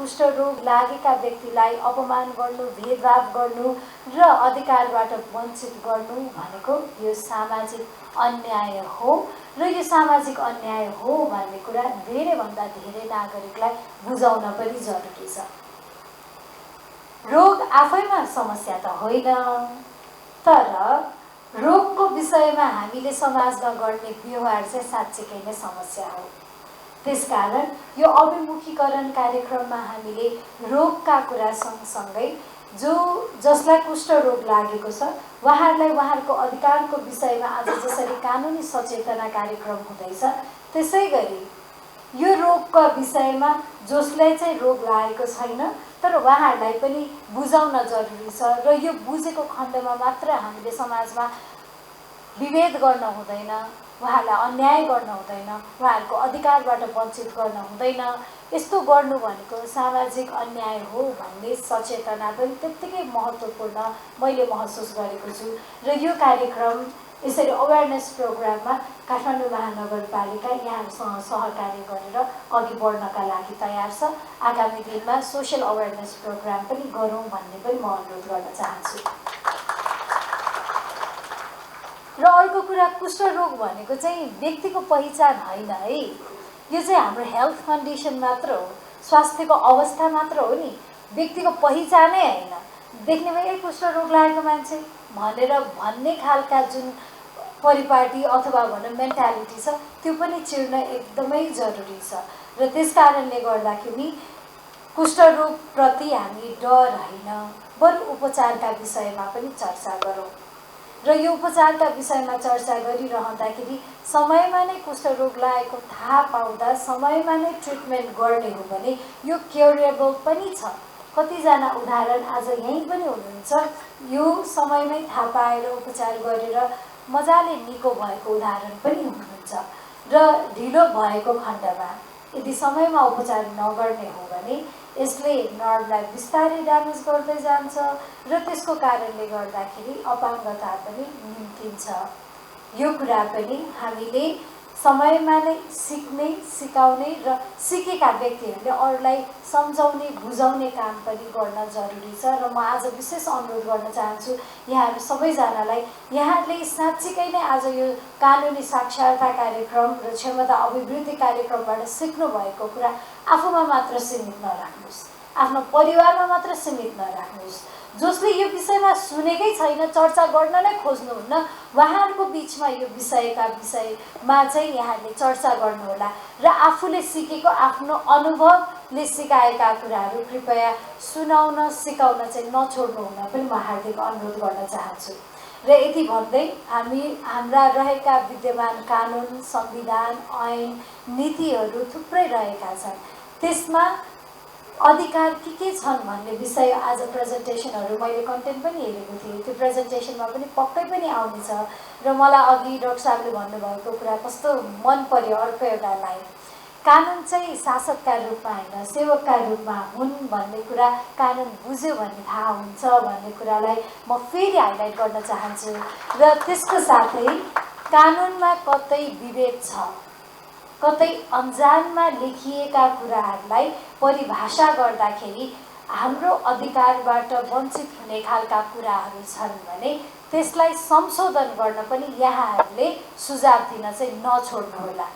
कुष्ठरोग लागेका व्यक्तिलाई अपमान गर्नु, भेदभाव गर्नु र अधिकारबाट वञ्चित गर्नु भनेको यो सामाजिक अन्याय हो र यो सामाजिक अन्याय हो भन्ने कुरा धेरैभन्दा धेरै नागरिकलाई बुझाउन पनि जरुरी छ। रोग आफैमा समस्या त होइन, तर रोगको विषयमा हामीले समाजमा गर्ने व्यवहार चाहिँ साँच्चै नै समस्या हो। त्यसकारण यो अभिमुखीकरण कार्यक्रममा हामीले रोगका कुरा सँगसँगै जसलाई कुष्ठरोग लागेको छ उहाँहरूलाई उहाँहरूको अधिकारको विषयमा आज जसरी कानुनी सचेतना कार्यक्रम हुँदैछ त्यसै गरी यो रोगका विषयमा जसलाई चाहिँ रोग लागेको छैन तर उहाँहरूलाई पनि बुझाउन जरुरी छ र यो बुझेको खण्डमा मात्र हामीले समाजमा विभेद गर्न हुँदैन, उहाँहरूलाई अन्याय गर्न हुँदैन, उहाँहरूको अधिकारबाट वञ्चित गर्न हुँदैन। यस्तो गर्नु भनेको सामाजिक अन्याय हो भन्ने सचेतना पनि त्यत्तिकै महत्त्वपूर्ण मैले महसुस गरेको छु र यो कार्यक्रम यसरी अवेरनेस प्रोग्राममा काठमाडौँ महानगरपालिका यहाँहरूसँग सहकार्य गरेर अघि बढ्नका लागि तयार छ। आगामी दिनमा सोशल अवेरनेस प्रोग्राम पनि गरौँ भन्ने पनि म अनुरोध गर्न चाहन्छु। र अर्को कुरा, कुष्ठरोग भनेको चाहिँ व्यक्तिको पहिचान होइन है, यो चाहिँ हाम्रो हेल्थ कन्डिसन मात्र हो, स्वास्थ्यको अवस्था मात्र हो नि, व्यक्तिको पहिचानै होइन। देख्ने भए कुष्ठरोग लागेको मान्छे भनेर भन्ने खालका जुन परिपाटी अथवा भनौँ मेन्टालिटी छ त्यो पनि चिर्न एकदमै जरुरी छ र त्यसकारणले गर्दाखेरि कुष्ठरोगप्रति हामी डर होइन बरु उपचारका विषयमा पनि चर्चा गरौँ र यो उपचारका विषयमा चर्चा गरिरहँदाखेरि समयमा नै कुष्ठरोग लागेको थाहा पाउँदा समयमा नै ट्रिटमेन्ट गर्ने हो भने यो क्योरेबल पनि छ। कतिजना उदाहरण आज यहीँ पनि हुनुहुन्छ, यो समयमै थाहा पाएर उपचार गरेर मजाले निको भएको उदाहरण पनि हुनुहुन्छ र ढिलो भएको खण्डमा यदि समयमा उपचार नगर्ने हो भने यसले नर्भलाई बिस्तारै ड्यामेज गर्दै जान्छ र त्यसको कारणले गर्दाखेरि अपाङ्गता पनि निम्तिन्छ। यो कुरा पनि हामीले समयमा नै सिक्ने, सिकाउने र सिकेका व्यक्तिहरूले अरूलाई सम्झाउने, बुझाउने काम पनि गर्न जरुरी छ र म आज विशेष अनुरोध गर्न चाहन्छु यहाँहरू सबैजनालाई, यहाँहरूले साँच्चीकै नै आज यो कानुनी साक्षरता कार्यक्रम र क्षमता अभिवृद्धि कार्यक्रमबाट सिक्नु भएको कुरा आफूमा मात्र सीमित नराख्नुहोस्, आफ्नो परिवारमा मात्र सीमित नराख्नुहोस्। जसले यो विषयमा सुनेकै छैन, चर्चा गर्न नै खोज्नुहुन्न, उहाँहरूको बिचमा यो विषयमा चाहिँ यहाँहरूले चर्चा गर्नुहोला र आफूले सिकेको आफ्नो अनुभवले सिकाएका कुराहरू कृपया सुनाउन, सिकाउन चाहिँ नछोड्नु हुन पनि म हार्दिक अनुरोध गर्न चाहन्छु। र यति भन्दै हाम्रा रहेका विद्यमान कानुन, संविधान, ऐन, नीतिहरू थुप्रै रहेका छन्, त्यसमा अधिकार के छन् भन्ने विषय आज प्रेजेन्टेसनहरू मैले कन्टेन्ट पनि हेरेको थिएँ, त्यो प्रेजेन्टेसनमा पनि पक्कै पनि आउनेछ र मलाई अघि डाक्टर साहबले भन्नुभएको कुरा कस्तो मन पर्यो। अर्को एउटा लाइन, कानुन चाहिँ शासकका रूपमा होइन सेवकका रूपमा हुन् भन्ने कुरा कानुन बुझ्यो भने थाहा हुन्छ भन्ने कुरालाई म फेरि हाइलाइट गर्न चाहन्छु र त्यसको साथै कानुनमा कतै विभेद छ, कतै अन्जानमा लेखिएका कुराहरूलाई परिभाषा गर्दाखेरि हाम्रो अधिकारबाट वञ्चित हुने खालका कुराहरू छन् भने त्यसलाई संशोधन गर्न पनि यहाँहरूले सुझाव दिन चाहिँ नछोड्नुहोला।